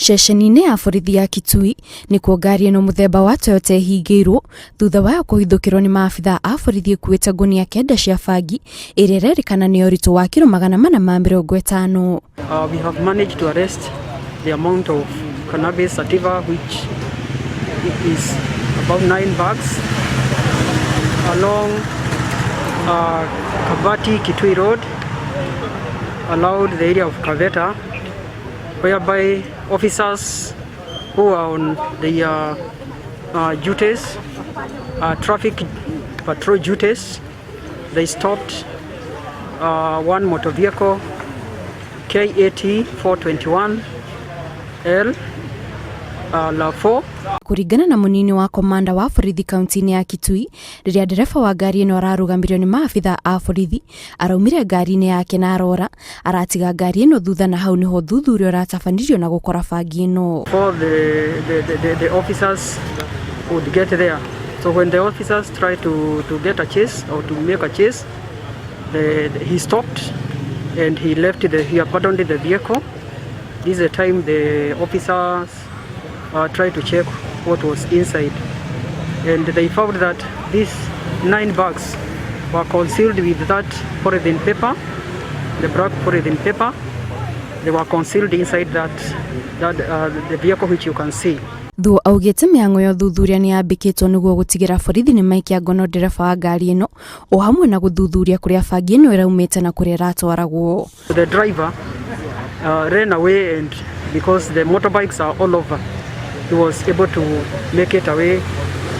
Ceceni-inĩ ya borithi ya Kitui nĩkuo ngari ĩno mũthemba wa Toyota ĩhingĩirwo thutha wayo kũhithũkĩrwo nĩ maabitha a borithi ĩkuĩte ngũnia kenda cia bangi ĩrĩa ĩrerĩkana nĩ ya ũritũ wa kiro 450. We have managed to arrest the amount of cannabis sativa, which is about 9 bags, along Kabati Kitui Road, allowed the area of Kaveta, whereby officers who are on the duties, traffic patrol duties, they stopped one motor vehicle KAT 421 L La 4. Kũringana na mũnini wa komanda wa borithi kaunti-inĩ ya Kitui, rĩrĩa ndereba wa ngari ĩno ararũgamirio nĩ maabitha a borithi, araumire ngari-inĩ yake na arora, aratiga ngari ĩno thutha na hau nĩho ũthuthuria ũratabanirio na gũkora bangi ĩno. Before the officers would get there. So when the officers tried to get a chase or to make a chase, he stopped and he left the, he abandoned the vehicle. This is the time the officers tried to check what was inside, and they found that these 9 bags were concealed with that polythene paper, the black polythene paper. They were concealed inside the vehicle which you can see. Thuo augĩte mĩhang'o ya ũthuthuria nĩ yambĩkĩtwo nĩguo gũtigĩra borithi nĩ maikia ngono ndereba wa ngari ĩno o hamwe na gũthuthuria kũrĩa bangi ĩno ĩraumĩte na kũrĩa ĩratwaragwo. The driver ran away, and because the motorbikes are all over, he was able to make it away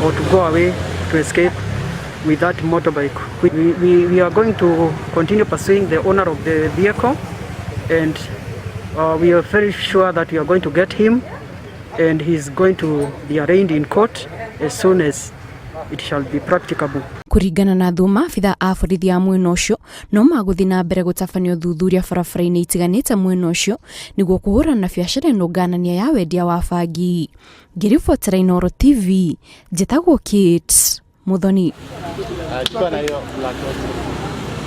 or to go away to escape with that motorbike. We are going to continue pursuing the owner of the vehicle, and we are very sure that we are going to get him, and he's going to be arraigned in court as soon as it shall be practicable. Kũringana na Thuo, maabitha a borithi a mwena ũcio no magũthiĩ na mbere gũtabania ũthuthuria barabara-inĩ itiganĩte mwena ũcio nĩguo kũhũrana na biacara ĩno nganania ya wendia wa bangi. Ngĩribotera Inooro TV, njĩtagwo Kate Muthoni. Chukua na hiyo black.